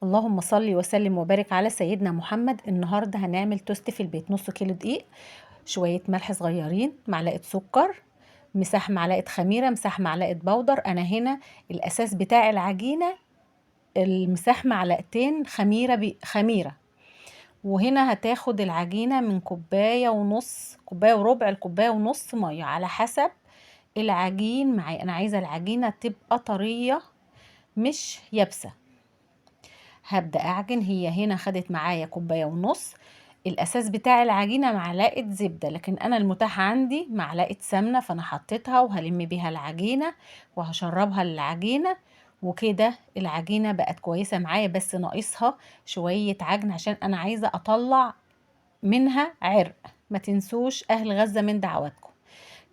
اللهم صل وسلم وبارك على سيدنا محمد. النهارده هنعمل توست في البيت. نص كيلو دقيق، شوية ملح صغيرين، معلقه سكر، مساح معلقه خميره، مساح معلقه بودر. انا هنا الاساس بتاع العجينة المساح معلقتين خميره خميره. وهنا هتاخد العجينة من كوباية ونص، كوباية وربع لكوبايه ونص مية على حسب العجين معايا. انا عايزه العجينة تبقى طرية مش يابسة. هبدأ أعجن. هي هنا خدت معايا كوباية ونص. الأساس بتاع العجينة معلقة زبدة، لكن أنا المتاح عندي معلقة سمنة، فأنا حطيتها وهلم بيها العجينة وهشربها للعجينة. وكده العجينة بقت كويسة معايا، بس ناقصها شوية عجن عشان أنا عايزة أطلع منها عرق. ما تنسوش أهل غزة من دعواتكم.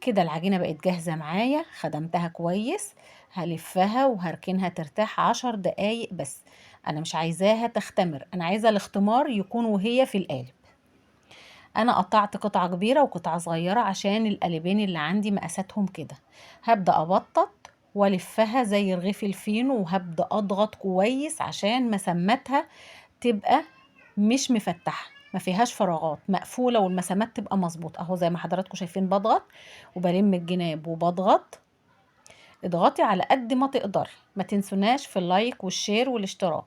كده العجينة بقت جاهزة معايا، خدمتها كويس. هلفها وهركنها ترتاح 10 دقايق بس. أنا مش عايزاها تختمر، أنا عايزة الاختمار يكون وهي في القالب. أنا قطعت قطعة كبيرة وقطعة صغيرة عشان القالبين اللي عندي مقاساتهم كده. هبدأ أبطط والفها زي رغيف الفينو، وهبدأ أضغط كويس عشان مسمتها تبقى مش مفتحة، ما فيهاش فراغات، مقفولة، والمسامات تبقى مظبوطة. اهو زي ما حضراتكم شايفين بضغط وبلم الجناب وبضغط. اضغطي على قد ما تقدري. ما تنسوناش في ال like وال share والاشتراك.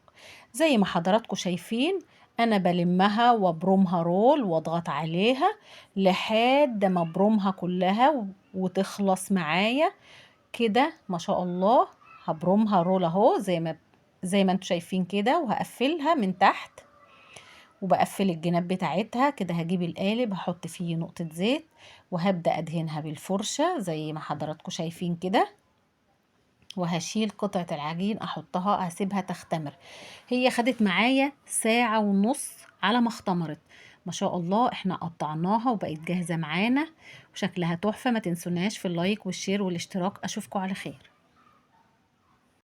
زي ما حضراتكم شايفين انا بلمها وابرمها roll واضغط عليها لحد ما ابرمها كلها وتخلص معايا كده ما شاء الله. هبرمها roll اهو زي ما انتم شايفين كده، وهقفلها من تحت وبقفل الجناب بتاعتها كده. هجيب القالب هحط فيه نقطة زيت وهبدأ أدهنها بالفرشة زي ما حضراتكم شايفين كده، وهشيل قطعة العجين أحطها، هسيبها تختمر. هي خدت معايا ساعة ونص على ما اختمرت ما شاء الله. احنا قطعناها وبقت جاهزة معانا وشكلها تحفة. ما تنسوناش في ال like وال share والاشتراك. أشوفكم على خير.